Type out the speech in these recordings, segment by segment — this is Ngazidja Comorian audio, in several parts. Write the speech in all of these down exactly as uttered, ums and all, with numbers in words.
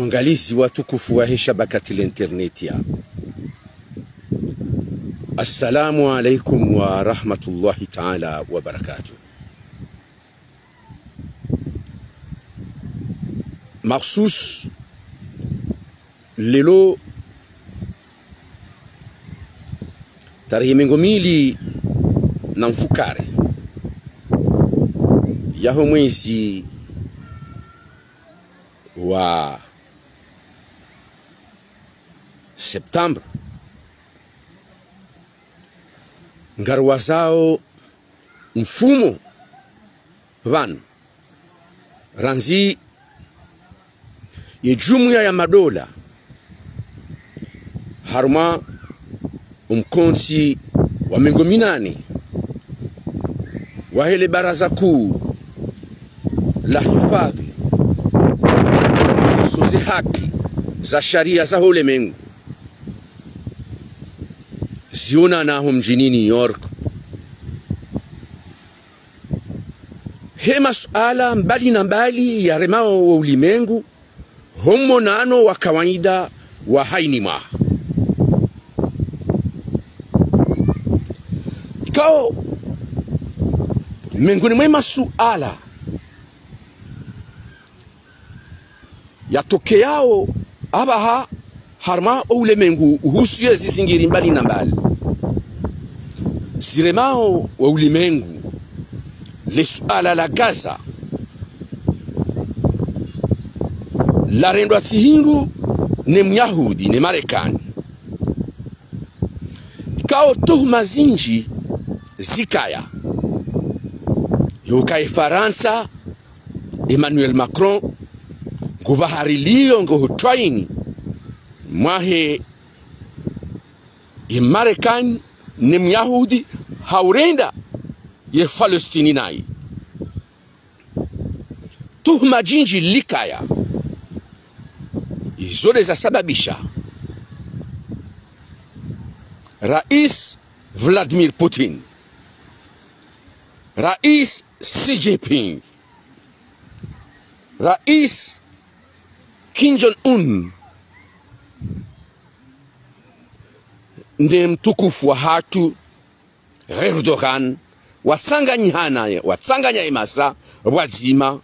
Waangalizi watukufu wahe shabakati la internet ya. Assalamu alaikum wa rahmatullahi ta'ala wa barakatuh. Makhsus, lelo tarehi mengo mili na mfukare yaho mwezi wa septembre, ngaruwazao mfumo pvanu, randzi ye jumuiya ya madola, harumwa omkontsi wa mengo minane wahe le baraza kuu la hifadhwi ze haki za sharia za ho ulemengu, zionana ho mdjini New York, he masuala mbali na mbali yaremao wo ulemengu, ho monano wa kawaida wa hayina mwaha. Ikao, mengoni mwe masuala yatokeyao apvaha harumwa o ulemengu uhusu ye zizingiri mbali na mbali ziremao wo ulemengu, le suala la Gaza larendwa tsi hindru ne Myahudi ne Marekani. Ikao tuhuma zinji zikaya, yo ukaya Farantsa, Emmanuel Macron, ngupvahari liyo ngo hutwaini mwahe ye Marekani ne Myahudi ha urenda ye Palestine nayi. Tuhuma zinji likaya, izo nde zasababisha Rais Vladimir Putin, Rais Xi Jinping, Rais Kim Jong-un, ne mtukufu wahatru Erdogan, watsanganyihana, watsanganya emasa pvwadzima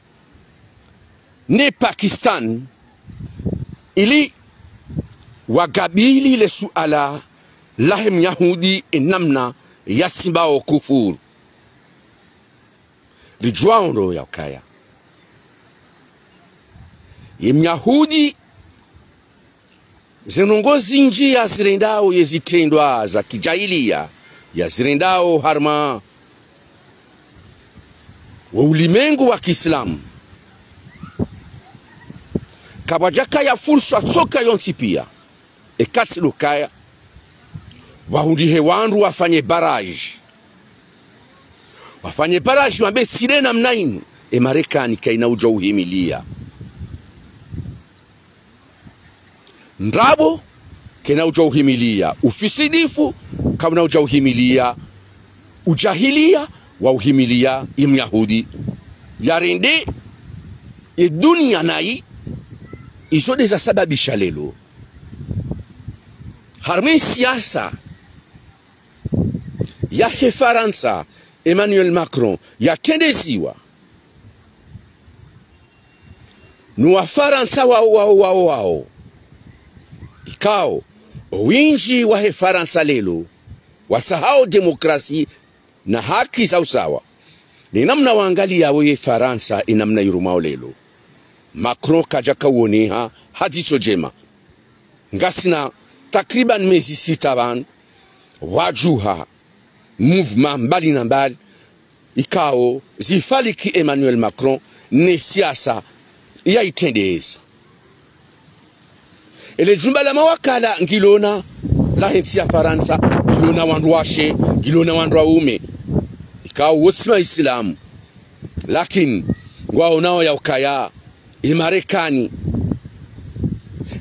ne Pakistan, ili wakabili le suala lahe Myahudi enamna yatsimbao kufuru. Ridjuwa ondro ya ukaya ye Myahudi, ze ndrongoo zinji yazirendao, ye zitrendwa za kijahiliya yazirendao harumwa wo ulemengu wa kiislamu, kapvwadjakaya furswa tsoka yontsi piya, eka tsi lo ukaya wahundrihe wandru wafanye barrage. Wafanye barrage wambe tsi nde namna inu, e Marekani kayina udjo uhimiliya. Ndrabo, kayina udjo uhimiliya. Ufisidifu, kawuna udjo uhimiliya. Ujahiliya, wa uhimiliya ye Myahudi. Yarende ye duniya nayi, izo nde zasababisha lelo harumwa ye siasa yahe Farantsa, Emmanuel Macron, yatrendeziwa no Wafarantsa wao, wao, wao, wao. Ikao, owinji wahe Farantsa lelo, watsahao demokrasi na haki za usawa. Ne namna wangaliyao ye Farantsa, enamna irumwao lelo, Macron kadjaka uoneha ha dzitso djema. Ngasina takriban mezi sita pvanu, wadjuha mouvement mbali na mbali, ikao zifaliki Emmanuel Macron ne siasa yayitrendeza. Ele jumba la mawakala ngilona lahe ntsi ya Farantsa, ngilona wandru washe, ngilona wandru waume, ikao wotsi Maislamu. Lakini ngwaonao ya ukaya e Marekani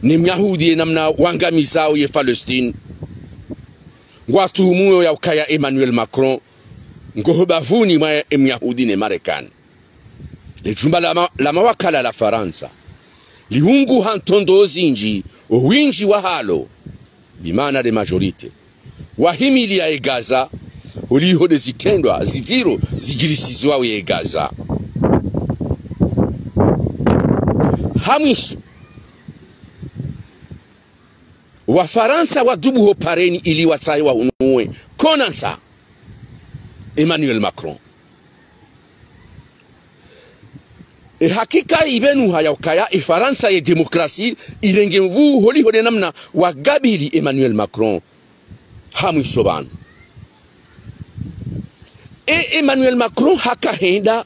ne Myahudi, enamna wangamizao ye Palestine, ngwatuhumuo ya ukaya Emmanuel Macron ngoho bavuni mwa e Myahudi ne Marekani. Le jumba la ma-, la mawakala la Farantsa Liungu ha ntrondro zindji, owindji wahalo, bimaana nde majorité, wahimiliya ye Gaza, holiho nde zitrendwa zidziro zidjirisiziwao ye Gaza. Ha mwiso, Wafarantsa wadhubutu ho pareni ili watsahe wahunuwe konantsa Emmanuel Macron. E hakika ipvenuha ya ukaya e Farantsa ye démocratie irenge nvuu holiho nde namna wagabili Emmanuel Macron ha mwiso pvanu. E Emmanuel Macron haka henda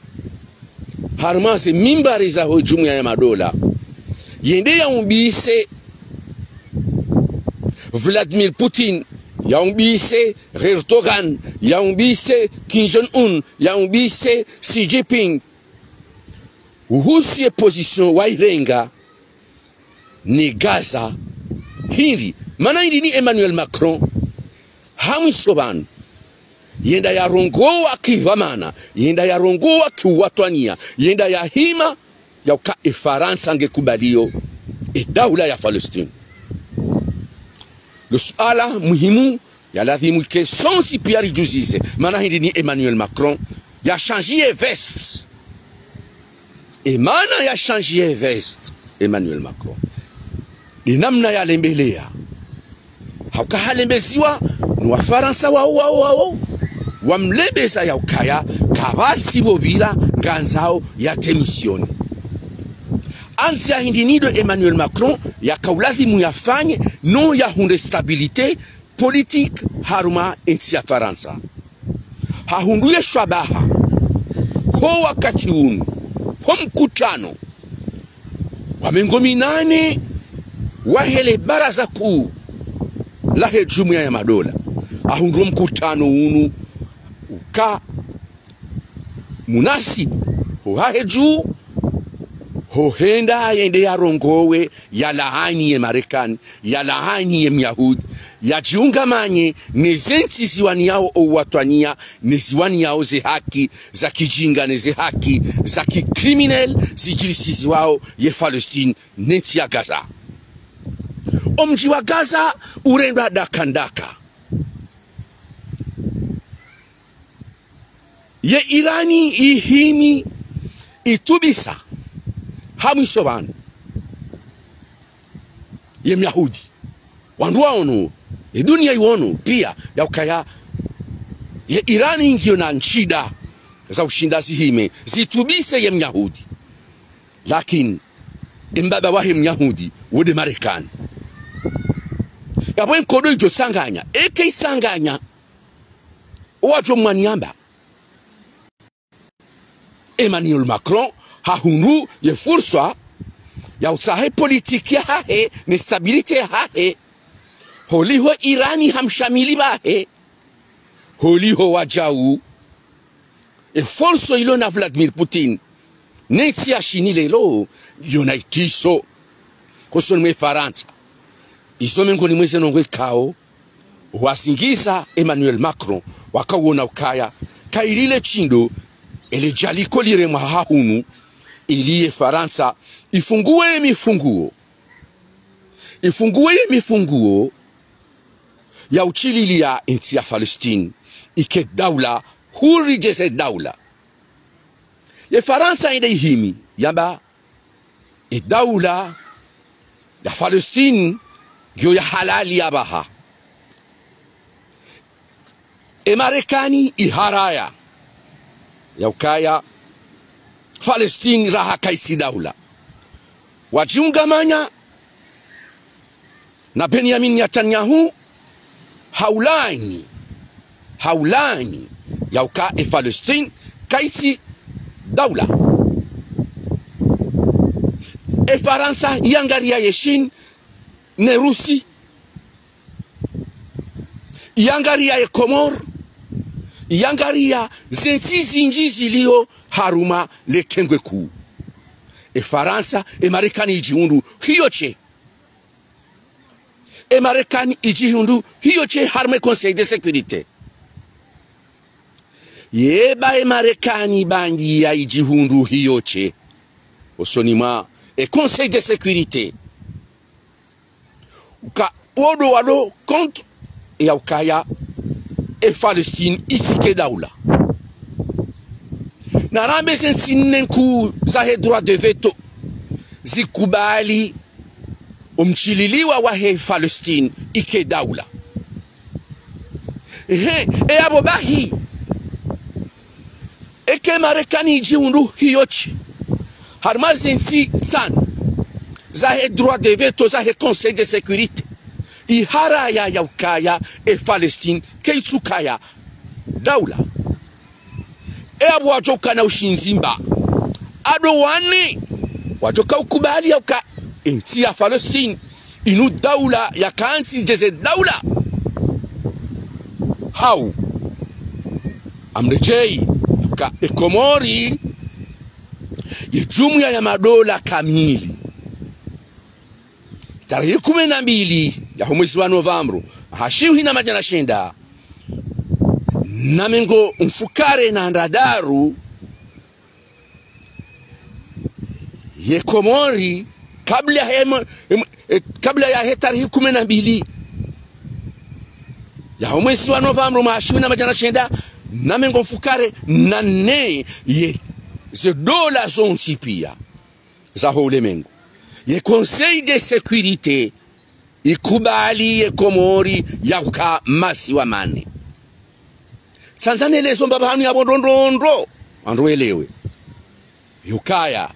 harumwa ze mimbari zaho Jumuiya ya Madola, yende yaumbise Vladimir Putin, yaumbise Erdogan, yaumbise Kim Jong-un, yaumbise Xi Jinping, uhusu ye position wairenga ne Gaza. Hindri, mana hindri ni Emmanuel Macron ha mwiso pvanu yenda yarongowa kidhwamana, yenda yarongowa kiwatwaniya, yenda yahima ya uka e Farantsa ngekubaliyo e daula ya Palestine. Lo suala muhimu ya lazimu ike sontsi piya ridjuzize, mana hindri ni Emmanuel Macron yashanjiye veste. E mana yashanjiye veste Emmanuel Macron, nde namna yalembeleya. Ha uka halembeziwa no Wafarantsa wao, wao, wao, wamlembeza ya ukaya kapvatsi pvo pvira ngandzao ya démissionner. Andzia hindri ni ndo Emmanuel Macron yaka ulazimu yafanye, no yahundre stabilité politique harumwa entsi ya Farantsa. Hahundru ye shwabaha ho wakati unu, ho mkutano wa mengo minane wahe le Baraza Kuu lahe Jumuiya ya Madola. Hahundru mkutano unu uka munasibu ho hahe dju, ho henda yende yarongowe, yalaani ye Marekani, yalaani ye Myahudi, yadjiungamanye ne zentsi ziwaniyao o uwatwaniya, ne ziwaniyao ze haki za kijinga, ne ze haki za ki criminel zidjirisiziwao ye Palestine ne ntsi ya Gaza. O mdji wa Gaza urendwa ndaka ndaka. Ye Irani ihimi itubisa ha mwiso pvanu ye Myahudi. Wandru waono, e duniya iwono piya ya ukaya ye Irani ngiyo na nshida za ushinda zihime zitubise ye Myahudi. Lakini e mbaba wahe Myahudi wo nde Marekani. Yapvo e nkodo idjo tsanganya, eke itsanganya, owadjo mwaniamba. Emmanuel Macron hahundru ye furswa ya utsahe politique yahahe ne stabilité yahahe, holiho Irani hamshamili pvahe, holiho wadjau. E forso ilo na Vladimir Putin ne ntsi ya Shini leo, yo na itisho hosoni mwe Farantsa. Izo mengoni mwa ze ndrongoo ikao wazingiza Emmanuel Macron, wakawona ukaya kayilile shindo ele djaliko liremwa hahunu, ili ye Farantsa ifunguwe ye mifunguo, ifunguwe ye mifunguo ya ushililia entsi ya Palestine ike daula huru, djeze daula. Ye Farantsa inde ihimi yamba e daula ya Palestine ngiyo ya halali ya pvaha. E Marekani iharaya ya ukaya Palestine raha kaitsi daula. Wadjiungamanya na Benjamin Netanyahu ha ulaani, ha ulaani ya uka e Palestine kaitsi daula. E Farantsa yangariya ye Shini ne Rusi, yangariya ye Komori, yangariya ze ntsi zindji zilio harumwa le tengwe kuu. E Farantsa, e Marekani idjihundru hiyo she. E Marekani idjihundru hiyo she harumwa e Conseil de sécurité. Yeba e Marekani bandiya idjihundru hiyo she hosoni mwa e Conseil de Sécurité, uka wo ndo walo contre ya ukaya e Palestine itsike daula. Narambe ze ntsi nne nkuu zahe droit de veto zikubali o mtsililiwa wahe Palestine ike daula. Ehe, e yapvo bahi. Eka Marekani idjihundru hiyo tsi harimwa ze ntsi ntsanu zahe droit de veto zahe Conseil de Sécurité, iharaya ya ukaya e Palestine kaitsukaya daula. E yapvo wadjo ukana ushindzi mba ado wane wadjo kaukubali ya uka e ntsi ya Palestine inu daula ya kantsi djeze daula. Hau amredjei ka e Komori ye Jumuiya ya Madola kamili. Tarehi kume na mbili yaho mwezi wa novambru, ha shihwi na madjana shenda na mengo mfukare na ndraru, ye Komori, kabla he, em, e, kabla yahe tarehi kume na mbili yaho mwezi wa novambru mwaha shihwi na madjana shenda na mengo mfukare na nne, ye ze dola zontsi pia zaho ulemengu, ye Conseil de Sécurité ikubali ye Komori ya uka masiwa mane. Tsandza nelezo mbapvi hanu yapvo ndrondrondro, wandru welewe. Yukaya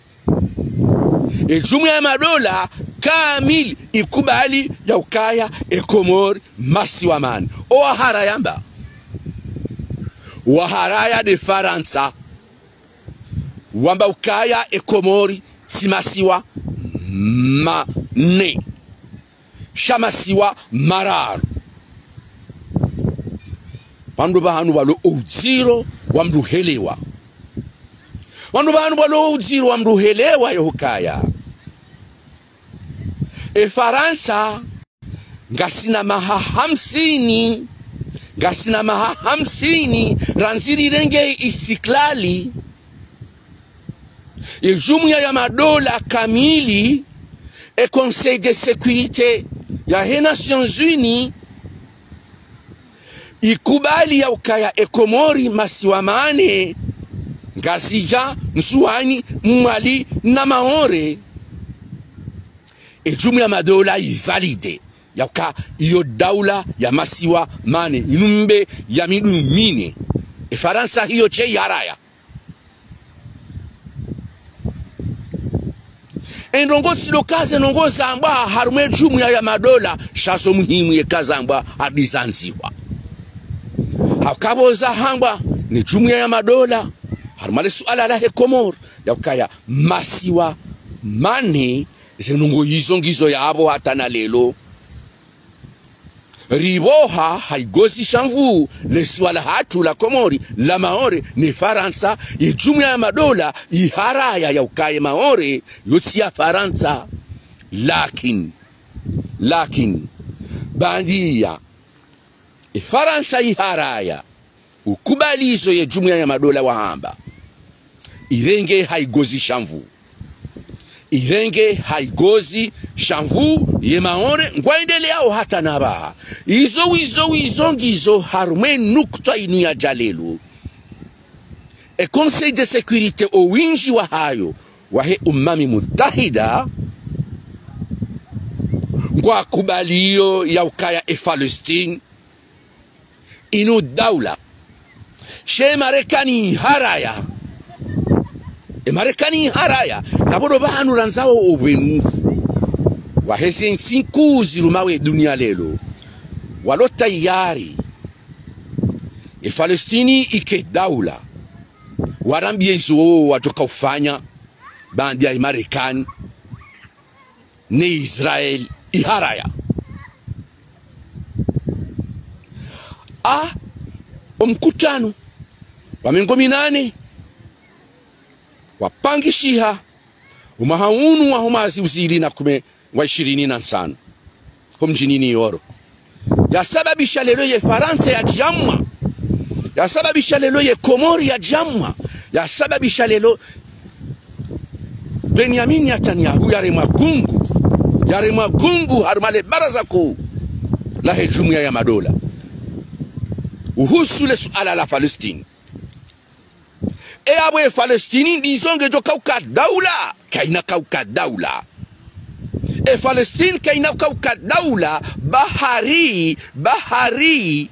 e Jumuiya ya Madola kamili ikubali ya ukaya e Komori masiwa mane. O waharaya mba? Waharaya nde Farantsa. Wamba ukaya e Komori tsi masiwa mane, sha masiwa mararu. Pvandru pvahanu pvalo o udziro wa mndru helewa. Pvandru pvahanu pvalo o udziro wa mndru helewa yo hukaya e Farantsa ngasina maha hamsini, ngasina maha hamsini randzi rirenge istiklali. Ye Jumuiya ya Madola kamili, e Conseil de Sécurité yahe Nations Unies, ikubali ya ukaya e Komori masiwa mane, Ngazidja, Ndzuwani, Mwali na Maore. E Jumuiya ya Madola ivalide ya uka iyo daula ya masiwa mane, inu mbe ya mindru mine. E Farantsa hiyo tsi iharaya. E ndrongoo tsi ndo ka ze ndrongoo zambwa harumwa e Jumuiya ya Madola, sha zo muhimu yeka zambwa hadi zandzihwa. Hauka pvo zahambwa ni Jumuiya ya Madola harumwa le suala lahe Komori, ya ukaya masiwa mane, ze ndrongoo izo ngizo yapvo hata na lelo. Ripvoha ha igozi sha nvuu le siwa lahatru la Komori, la Maore, ne Farantsa, ye Jumuiya ya Madola iharaya ya ukaya Maore yo tsi ya Farantsa. Lakini, lakini, bandia, e Farantsa iharaya ukubali izo ye Jumuiya ya Madola wahamba, irenge ha igozi sha nvuu. Irenge ha igozi sha nvuu ye Maore ngwaendeleao hata na pvaha. Izo, izo, izo ngizo harumwa e nukta inu ya dja lelo. E Conseil de Sécurité o windji wahayo wahe Umami Mutahida ngwakubalio ya ukaya e Palestine inu daula. She Marekani iharaya. E Marekani iharaya. Kapvo ndo pvahanu randzao o upvenufu wahe ze ntsi nkuu zirumao e dunia lelo, walo tayari e Palestine ike daula. Warambie izo wo wadjoka ufanya, bandia e Marekani ne Israel iharaya. A, o mkutano wa mengo minane wapangishiha o mwaha unu waho mwazi uzili na kume wa ishirini na ntsanu ho mdjini New York, yasababisha lelo ye Farantsa yadjiamwa, yasababisha lelo ye Komori yadjiamwa, yasababisha lelo Benyamin Netanyahu yaremwa gungu, yaremwa gungu harumwa le baraza kuu lahe jumuiya ya madola uhusu le suala la Palestine. E apvo e Palestine ndizo ngedjo kauka daula, kaina kauka daula. E Palestine kaina kauka daula, bahari, bahari.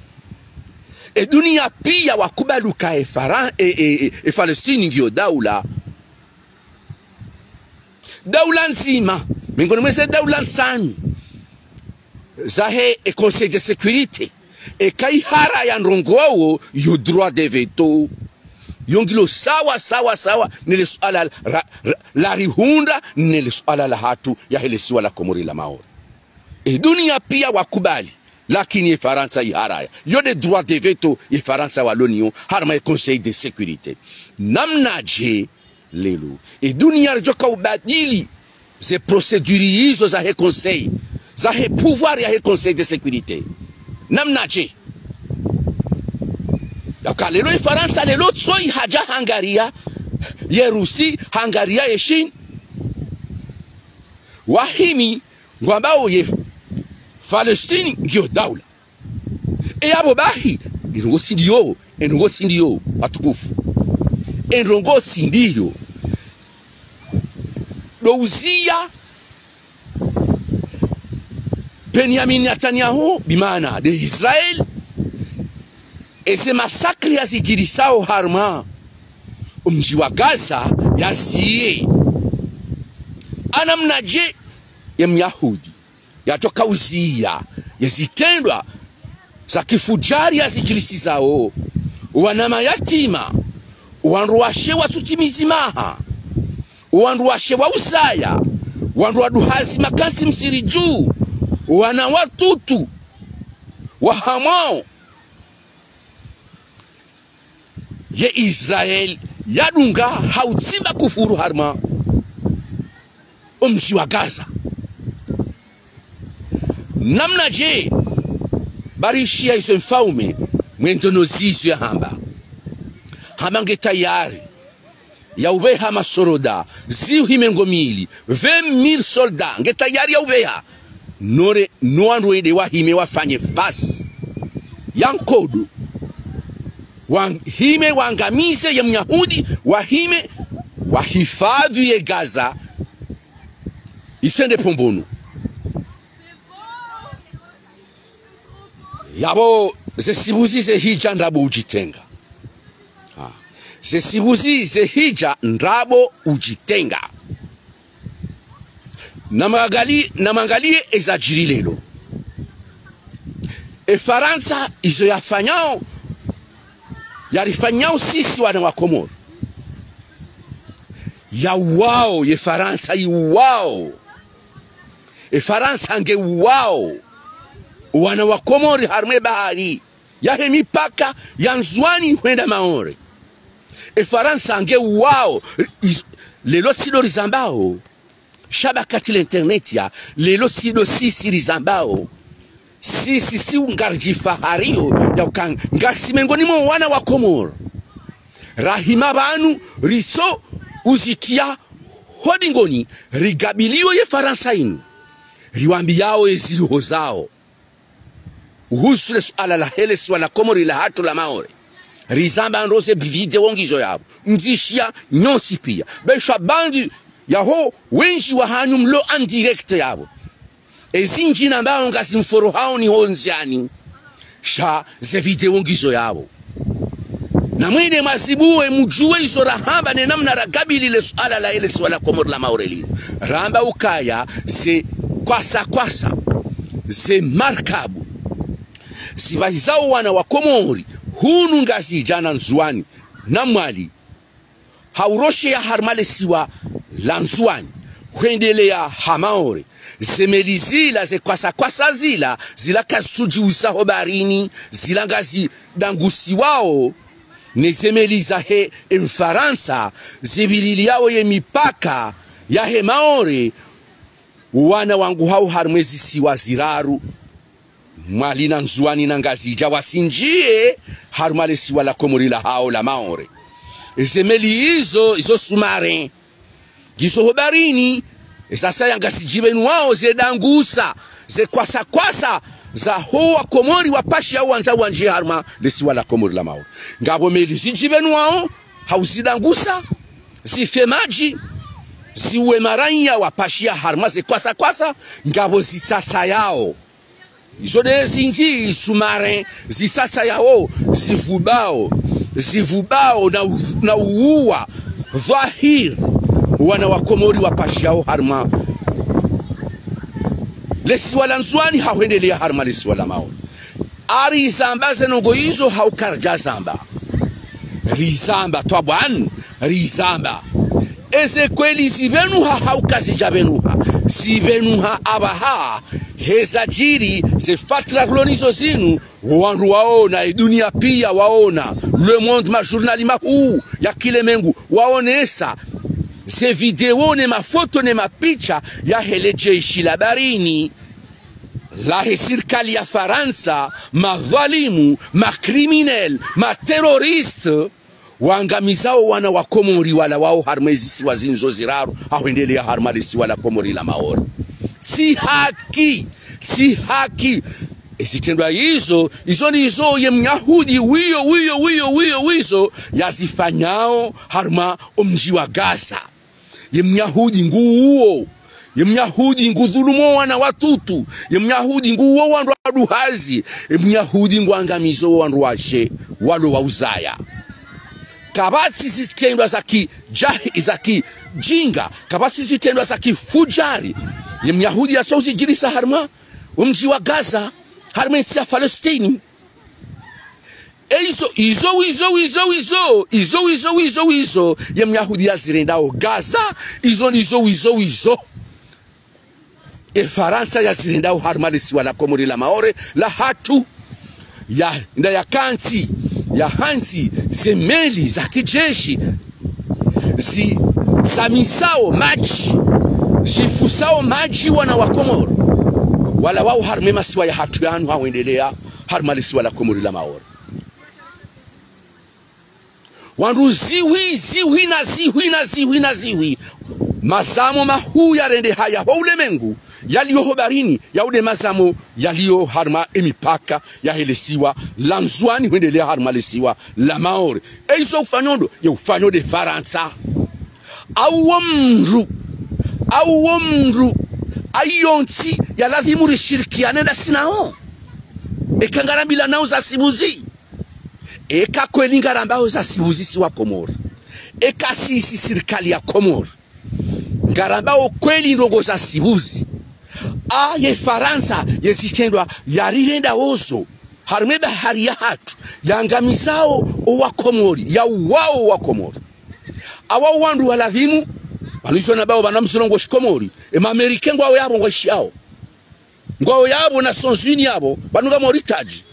E dunia pia wakubali uka e Faran-, e, e, e, e Palestine ngiyo daula. Daula ndzima, miongoni mweze daula ntsanu zahe e Conseil de sécurité, e kaihara ya ndrongoo yo droit de veto. Yo ngilo sawa, sawa, sawa, nele suala la, la, la rihundra, nele suala lahatru yahe le siwa la Komori la Maore. E dunia pia wakubali, lakini e Farantsa iharaya. Yo nde droit de veto ye Farantsa walo nayo harumwa e Conseil de sécurité. Namnadje lelo e dunia ridjo kaubadili ze procédure izo zahe Conseil, zahe pouvoir yahe Conseil de sécurité? Namnadje? Yaka lelo e Farantsa lelo tso ihadja hangaria ye Russie, hangaria ye Chine, wahimi ngwambao ye Palestine ngiyo daula. E apvo bahi, e ndrongoo tsi ndiyo, e ndrongoo tsi ndiyo, watukufu. E ndrongoo tsi ndiyo. Ndo uziya Benyamin Netanyahu, bimaana nde Israel, eze masakri yazidjirisao harumwa omdji wa Gaza yaziye. Namnadje ye Myahudi yatsoka uziya ye zitrendwa za kifudjari yazidjirisizao, wana mayatima, wandru washe watsutimizi maha, wandru washe wa uzaya, wandru waduhazi makantsi msiri dju, wana watutu wahamwao. Ye Israel yadunga ha utsimba kufuru harumwa omdji wa Gaza. Namnadje? Barishiya izo mfaume mwendo no zizo yahamba. Hamba nge tayari ya upveha masoroda zihwi mengo mili, vingt mille soldats, nge tayari ya upveha. Nore, no wandru wende wahime wafanye face ya nkodo. Wahime wangamize ye Myahudi, wahime wahifadhwi ye Gaza, itsende pvombono. Yapvo ze sibuzi ze hidja ndrabo udjitenga. Ah. Ze sibuzi ze hidja ndrabo udjitenga. Namwangali-, namwangaliye ezadjiri lelo. E Farantsa izo yafanyao, yarifanyao sisi wana wa Komori. Yauwao, ye Farantsa iuwao. E Farantsa ngeuwao wana wa Komori harumwa e bahari yahe mipaka ya Ndzuwani hwenda Maore. E Farantsa ngeuwao, iz-, lelo tsi ndo rizambao. Sha ba kati la internet ya, lelo tsi ndo sisi rizambao. Sisi, si ngaridjifahariyo ya uka ngasi mengoni mwa wana wa Komori. Rahima pvanu ritso uzitiya ho dingoni, rigabiliyo ye Farantsa inu, riwambiyao ezi roho zao. Uhusu le suala lahe le siwa la Komori lahatru la Maore, rizamba ndo ze video ngizo yapvo, mzishiya nyontsi piya. Be sha bangi yaho wendji wahanyu mlo en direct yapvo. Ezindji nambao ngazimforohao ni ho ndziani. Sha ze video ngizo yapvo. Namwende mwazibuwe mudjuwe izo rahamba ne namna ragabili le suala lahe le siwa la Komori la Maore linu. Ramba ukaya ze kwasa kwasa, ze markabu zipvahizao wana wa Komori hunu Ngazidja na Ndzuwani na Mwali, ha urosheya harumwa le siwa la Ndzuwani, hwendeleya ha Maore. Ze meli zila, ze kwasa kwasa zila, zila kazitsudjiuza ho baharini, zila ngazidangusiwao ne ze meli zahe e Mfarantsa, zipviriliyao ye mipaka yahe Maore. Wana wangu hao harumwa ezi siwa ziraru, Mwali na Ndzuwani na Ngazidja, watsindjiye harumwa le siwa la Komori lahao la Maore. Eze meli izo, izo sous-marins, Ngizo ho baharini, eza saya ngazidjibenuwao ze dangusa, ze kwasa kwasa, zaho wakomori wapashiyao wandza wandjiye harumwa lesiwa la Komori la Maore. Ngapvo meli zidjibenuwao, hau zidangusa, zife madji, ziuwe maraiya wapashiya harumwa ze kwasa kwasa, ngapvo zitsatsayao. Izo nde zindji sous-marins zitsatsayao, zivubao, zivubao na u-, na uuwa dhwahir wana wakomori wapashiyao harumwa lesiwa la Ndzuwani, hau hwendeleya harumwa lesiwa la Maore. Ari zamba ze ndrongoo izo hau karidja zamba. Rizamba, twabwani, rizamba. Eze kweli zibenuha hau kazidjabenuha? Zibenuha apvaha, heza djiri, ze fatra rilo nazo zinu, wandru waona, e duniya piya waona, le monde, majournal mahuu ya kilemengu, waonesa ze video ne mafoto ne mapicha yahe le jeshi la baharini lahe sirikali ya Farantsa, madhwalimu, macriminels, materroristes, wangamizao wana wakomori walawao harumwa ezisiwa zinu zo ziraru, hau hwendeleya harumwa lesiwa la Komori la Maore. Tsi haki, tsi haki. Ezitrendwa izo, izo ndizo ye Myahudi wiyo, wiyo, wiyo, wiyo, wizo yazifanyao harumwa omdji wa Gaza. Ye Myahudi nguuwo. Ye Myahudi ngudhulumo wana watutu. Ye Myahudi nguuwo wandru waduhazi. Ye Myahudi nguangamizo wandru washe, walo wa uzaya. Kapvatsi zitrendwa za ki jahi-, za kijinga. Kapvatsi zitrendwa za kifujari ye Myahudi yatso uzidjirisa harumwa omdji wa Gaza, harumwa entsi ya Palestine. E izo, izo, izo, izo, izo, izo, izo, izo, izo, ye Myahudi yazirendao Gaza, izo, izo, izo, izo. E Farantsa yazirendao harumwa lesiwa la Komori la Maore, lahatru. Ya, nda yakantsi, yahantsi, ze meli za kijeshi, zi, zamisao madji, zifusao madji wana wa Komori, walawao harumwa emasiwa yahatru yanu hau hwendeleya harumwa lesiwa la Komori la Maore. Wandru zihwi, zihwi na zihwi na zihwi na zihwi. Mazamo mahuu yarendeha yaho ulemengu, yaliyo ho baharini, yaude mazamo yaliyo harumwa emipaka yahe lesiwa la Ndzuwani hwendeleya harumwa lesiwa la Maore. E izo ufanyo ndo, ye ufanyo nde Farantsa. Au wo mndru, au wo mndru, ayi yo ntsi yalazimu rishirikiane ndasi nawo. Eka ngarambilanao za sibuzi. Eka kweli ngarambao za sibuzi si wa Komori. Eka sisi sirikali ya Komori ngarambao kweli ndrongoo za sibuzi. A ye Farantsa yezitrendwa yarirendao zo harumwa ebahari yahatru, yangamizao owakomori, yauwao owakomori. Awa wandru walazimu, pvanu izo nambao pvanu msirongoa shikomori, ema Américains ngwao yapvo ngwaishiyao. Ngwao yapvo Nations Unies yapvo, pvanu ngamoritaji.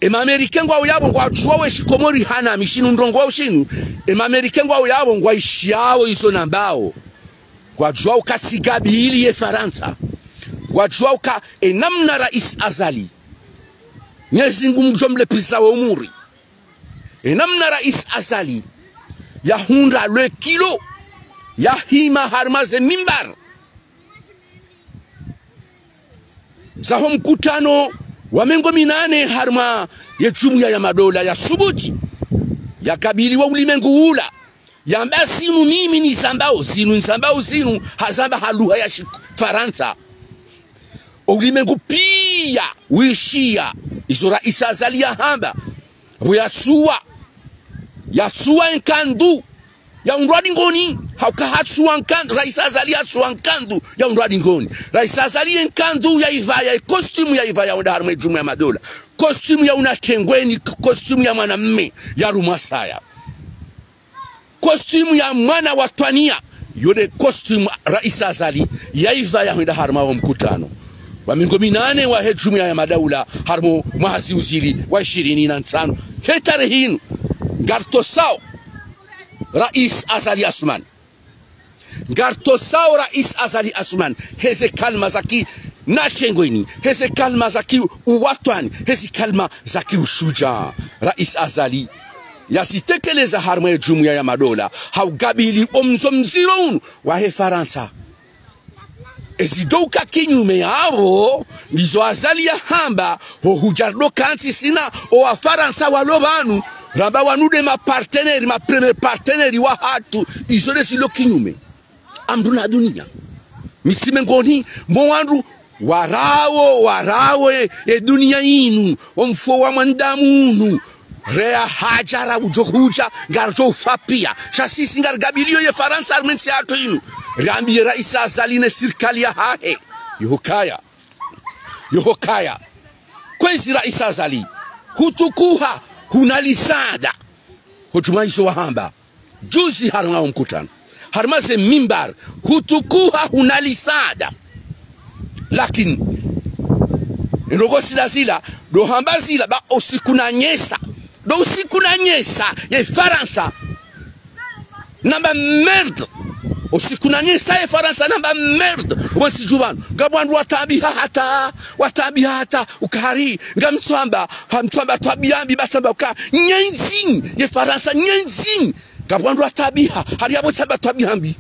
Ema Américains ngwao yapvo ngwadjuwao eshikomori hama mi shinu ndrongowao shinu. Ema Américains ngwao yapvo ngwaishiyao izo nambao. Ngwadjuwao ka tsi kabili ye Farantsa. Ngwadjuwao ka enamna Rais Azali, Mwenyezi Mungu mdjo mlepviza we umuri. Enamna Rais Azali yahundra le kilo, yahima harumwa ze mimbar zaho mkutano wa mengo minane harumwa ye Jumuiya ya Madola, yasubuti yakabili wo ulimengu ula, yamba zinu mimi nizambao, zinu nizambao zinu, hazamba ha lugha ya Shifarantsa. Oulimengu piya wishiya izo Rais Azali yahamba. Pvo yatsuwa, yatsuwa enkandu yaundrwa dingoni, hauka hatsuwa nkandu, Rais Azali hatsuwa nkandu yaundrwa dingoni. Rais Azali enkandu yaivaya, e costume yaivaya hwenda harumwa e Jumuiya ya Madola. Costume ya unatengweni, costume ya mwanamme yarumwa saya. Costume ya mwana wa twaniya, yo nde costume Rais Azali yaivaya hwenda harumwa wo mkutano wa mengo minane wahe Jumuiya ya Madaula harumwa mwaha ziuzili wa ishirini na ntsanu. He tarehi inu, ngartosao Rais Azali Assoumani. Ngartosao Rais Azali Assoumani, heze kalima za ki natengweni, heze kalima za ki uwatwani, heze kalima za ki ushujaa. Rais Azali yazitekeleza harumwa ye jumuiya ya madola, ha ugabili omzo mdziro unu wahe Farantsa. Ezi ndo uka kinyume yapvo, ndizo Azali yahamba, ho hudja ndo kantsi sina, o Wafarantsa walo pvanu, ramba wanu nde ma partenaires, ma premiers partenaires wahatru, izo nde zilo kinyume. Amdru na dunia. Mi tsi mengoni mwa wandru warawo, warawo ye, ye dunia inu, omfo wa mwanadamu unu. Reya hadja ra udjo hudja, ngaridjo ufa piya. Sha sisi ngarigabiliyo ye Farantsa harumwa entsi yahatru inu. Rambiye Raisi Azali ne sirikali yahahe. Yohokaya. Yohokaya. Kwezi Raisi Azali. Hutukuha, huna lisada. Ho djumwa izo wahamba. Juzi harumwa omkutano. Harumwa ze mimbar. Hutukuha huna lisada. Lakini, ndrongoo zila zila, ndo hamba zila, ba usiku na nyesa. Ndo usiku na nyesa, ye Farantsa. Namba merde. Usiku na nyesa ye Farantsa, namba merde. Wantsi djuu pvanu. Ngapvo wandru watabiha hata, watabiha hata, ukahari, ngamtsamba, ha mtsamba tabiya mbi, ba tsamba uka, nyendzi, ye Farantsa, nyendzi. Ngapvo wandru watabiha, hari yapvo tsamba tabiya mbi.